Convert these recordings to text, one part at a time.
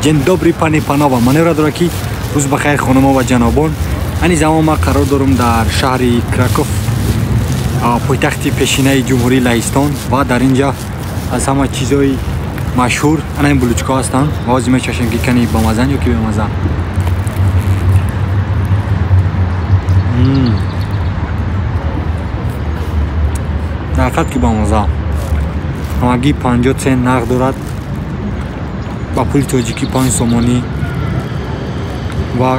Dzień dobry пани панова. Маневра дорад ки рӯз ба хайр хонумо ва ҷанобон. Ани замон ман қарор дорам дар шаҳри Краков, пойтахти пешинаи ҷумҳурии Лаҳистон, ва дар ин ҷа аз ҳама чизҳои машҳур ана ин булучкаҳо ҳастанд. Ва ҳозир мечашем ки кани бамазан ё ки бемаза. Дар ҳақиқат ки бамаза. Ҳамагӣ 50 цент нақд дорад, ба пули тоҷикӣ 5 сомонӣ. Ва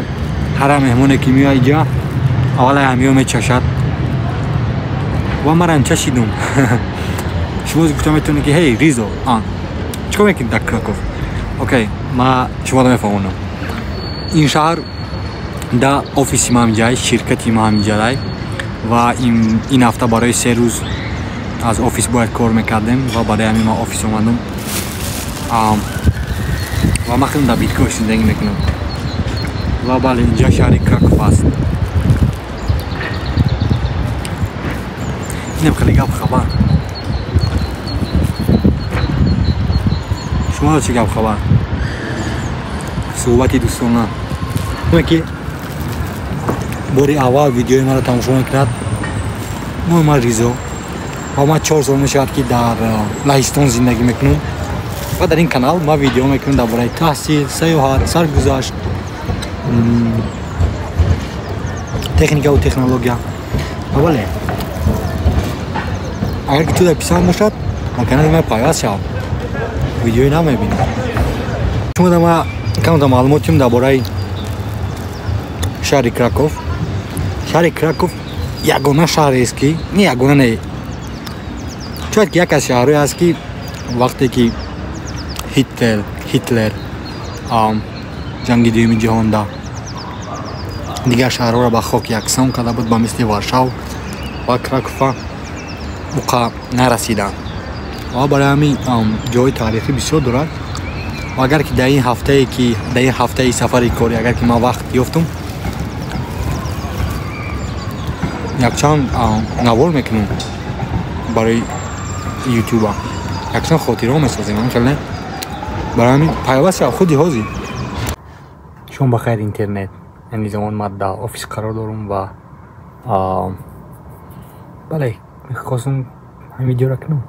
ҳар меҳмоне ки меояд инҷа аввал ҳамиё мечашад ва манам чашидум. Шумо гуфта метавонед ки ҳей Ризо, чикор мекунед дар Краков? Окей, ма шуморо мефаҳмонам. Ин шаҳр да офиси ма ҳаминҷай, ширкати ма ҳаминҷай, ва ин ҳафта барои 3 рӯз аз офис бояд кор мекардем ва барои ҳамин ман офис омадам. Ва ман хеле дар Биткоин зиндагӣ мекунам. Ва бале, инҷа шаҳри Краков аст. Инам хеле гап хабар. Шуморо чӣ гап хабар? Суҳбати дӯстона. Ки бори аввал видеои маро тамошо мекунад, номи ман Ризо ва ман 4 сол мешавад ки дар Лаҳистон зиндагӣ мекунам ва дар ин канал ман видео мекунам дар бораи таҳсил, сайёҳат, саргузашт, техникаву технология. Ва бале, агар ки ту дар писанд бошад, ба канали ман пайваст шав, видеои нав мебинӣ. Шумо да ман камта маълумотим дар бораи шаҳри Краков. Шаҳри Краков ягона шаҳрест ки не ягона не, шояд ки як аз шаҳрҳое аст ки вақте ки Ҳитлер ҷанги дуюми ҷаҳонда дигар шаҳрҳоро ба хок яксон карда буд, ба мисли Варшав ва Кракова уқа нарасиданд. Ва барои ҳамин ҷои таърихӣ бисёр дорад. Ва агар ки дар ин ҳафтае ки дар ин ҳафтаи сафари корӣ агар ки ман вақт ёфтум, якчанд навор мекунам барои ютуба, якчанд хотираҳо месозем. Ҳамин не? Барои ҳамин пайваст шав худи ҳозир. Шом ба хайр интернет. Яъне замон ман дар офис қарор дорам ва бале, мехостам ҳамин видеоро кунам.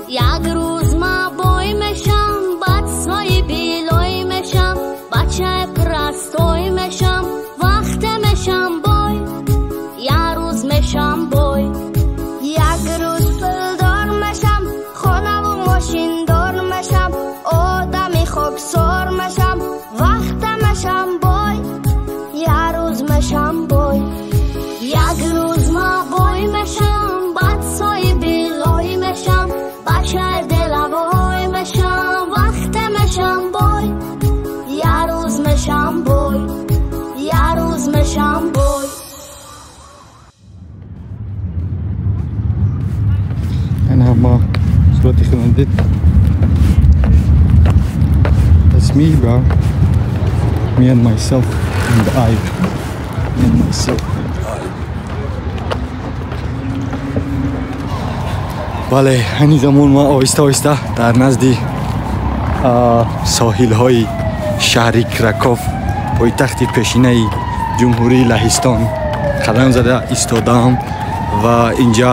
Як рӯз ма бой мешам, баъд соҳиби лой мешам, бачаи простой мешам, вақте мешам бой, як рӯз мешам бой. Як рӯз пулдор мешам, хонаву мошиндор мешам, одами хоксор мешам, вақте мешам бой, як рӯз мешам бой. Як рӯз ма бой мешам, баъд соҳиби лой мешам, бачаи делавой мешам, вақте мешам бой, як рӯз мешам бой, як рӯз мешам бой. Ана ма сурати худам дид. That's me, bro. Me and myself and I. Me and myself and I. Бале, ҳамин замон ман оҳиста оҳиста дар назди соҳилҳои шаҳри Краков, пойтахти пешинаи ҷумҳурии Лаҳистон қадам зада истодаам ва инҷа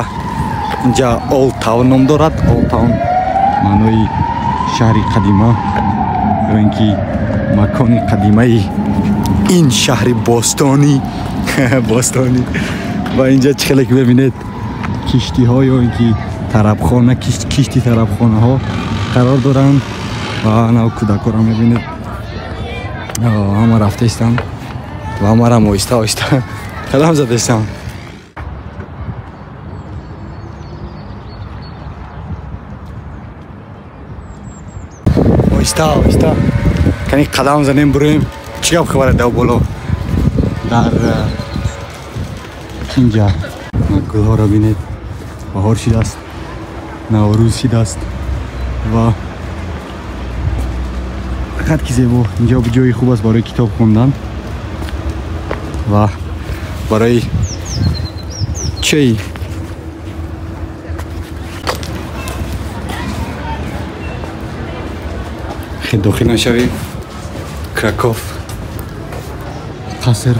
Old Town ном дорад. Old Town маънои шаҳри қадима ё ин ки макони қадимаи ин шаҳри бостонӣ бостонӣ. Ва инҷа чӣ хеле ки мебинед, киштиҳо ё ин ки тарабхона, кишти тарабхонаҳо қарор доранд ва нав кӯдакҳоро мебинед, ҳама рафта истанд ва ҳамарам оҳиста оҳиста қадам зада истам. Оҳиста оҳиста кани қадам занем, буроем. Чӣ гап хабара дар боло дар инҷа гулҳоро бинед, баҳор шидааст, наврӯз шидааст ва фақат ки зебо. Инҷо ҷои хуб аст барои китоб хондан ва барои чой. Дохил мешавем. Краков қаср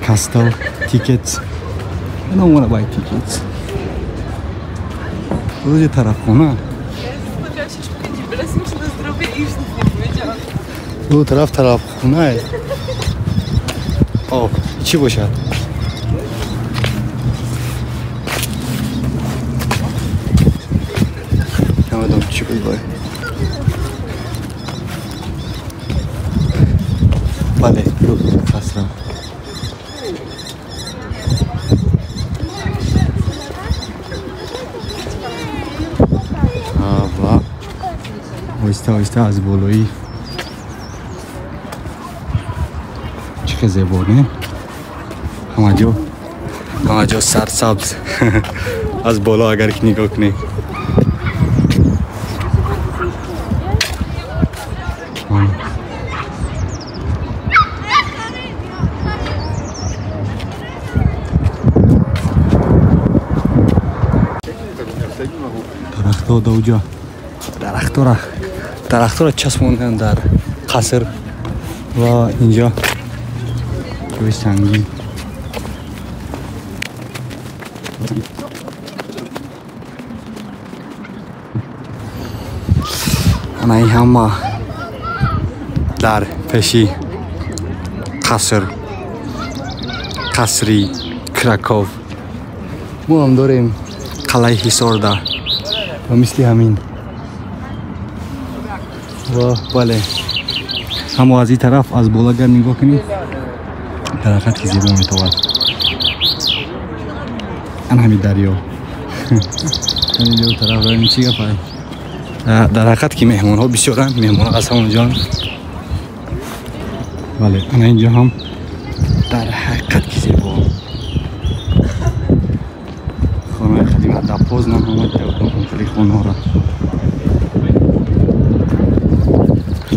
castle tickets. I don't want to buy tickets. Рӯзи тарафхона. Ду тараф тарафхона. О, чӣ бошад? Намедонам чӣ буд бой. Бале, қасра. Ва оҳиста оҳиста аз болоӣ чӣ хел зебо, не? Ҳама ҷо сарсабз. Аз боло агар ки нигоҳ кунем. Дарахтҳо даоҷа дарахтҳоро часпонданд дар қаср ва инҷо ҷои сангин. Ана ин ҳама дар пеши қасри Краков. Мо ҳам дорем қалъаи Ҳисорда ва мисли ҳамин. Ва бале, ҳамо аз ин тараф аз боло агар нигоҳ кунем, дар ҳақиқат ки зебо метобад. Ана ҳамин дарё. Ҳамин тараф равем, чӣ гапай? Дар ҳақиқат ки меҳмонҳо бисёранд, меҳмонҳо аз ҳамон ҷон. Бале, ана инҷо ҳам дар ҳақиқат ки зебо. Хонаи қадима дар Познан ҳама хеле хонаҳоро.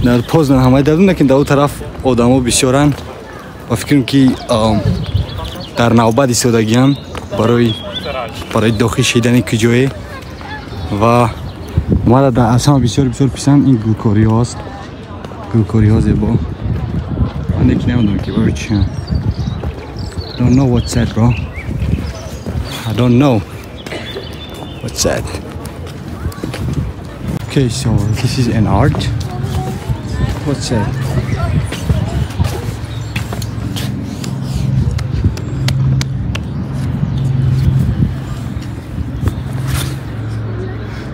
Дар Познан ҳамаи дардум, лекин дар он тараф одамо бисёранд ва фикрам ки дар навбат истодагианд барои дохил шидани куҷое. Ва мара аз ҳама бисёр бисёр писанд ин гулкориҳо аст. Гулкориҳо зебо. Ман лекин намедонам ки барои чи. Don't know what's that, bro. I don't know what's that. Okay, so this is an art. What's that?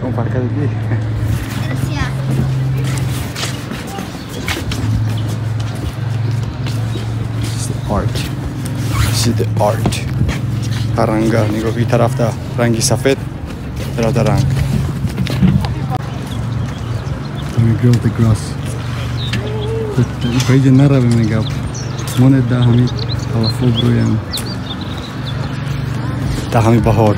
Vamos para cá aqui. This is the art. This is the art. Ранга нигоҳ, ин тарафта ранги сафед, тарафта ранг. Let me grow the grass. Баиҷа наравем, мегап. Монед да ҳами алафо броям. Да ҳами баҳор.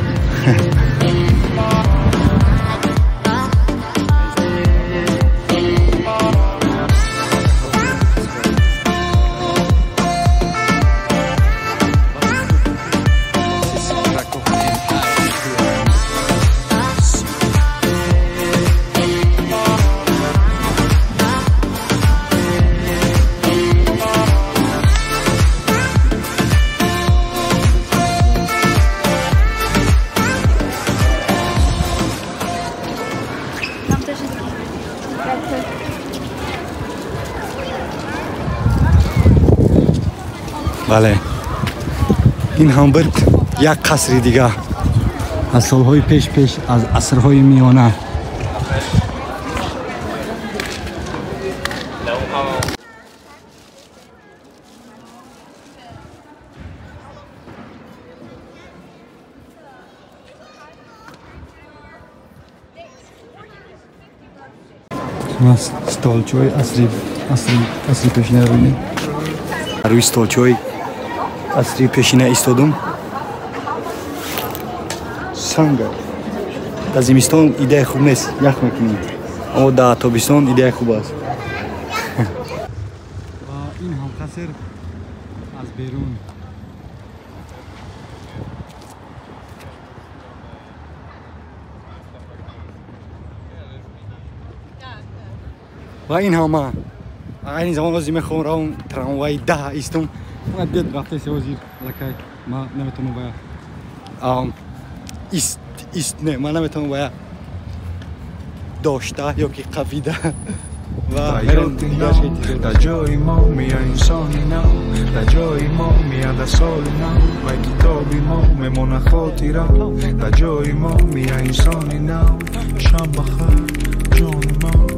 Бале, ин ҳам буд як қасри дига аз солҳои пеш пеш, аз асрҳои миёна. Столчои асри пешина бинед. Рӯи столчои асри пешина истодум. Санга. Дар зимистон идеяи хуб нест, ях мекунӣ. Аммо дар тобистон идеяи хуб аст. Ва ин ҳам қаср аз берун. Ва ин ҳама айни замон ҳозир мехоҳам равам трамваи 10 истум. Дед рафтаси ҳозир аллакай ман наметавонам вая ист ист не, ман наметавонам вая дошта ё ки қапида ва да ҷои мо мия инсони нав, да ҷои мо мия да соли нав, ва китоби мо мемона хотира, да ҷои мо мия инсони нав. Шаб бахайр, ҷони ман.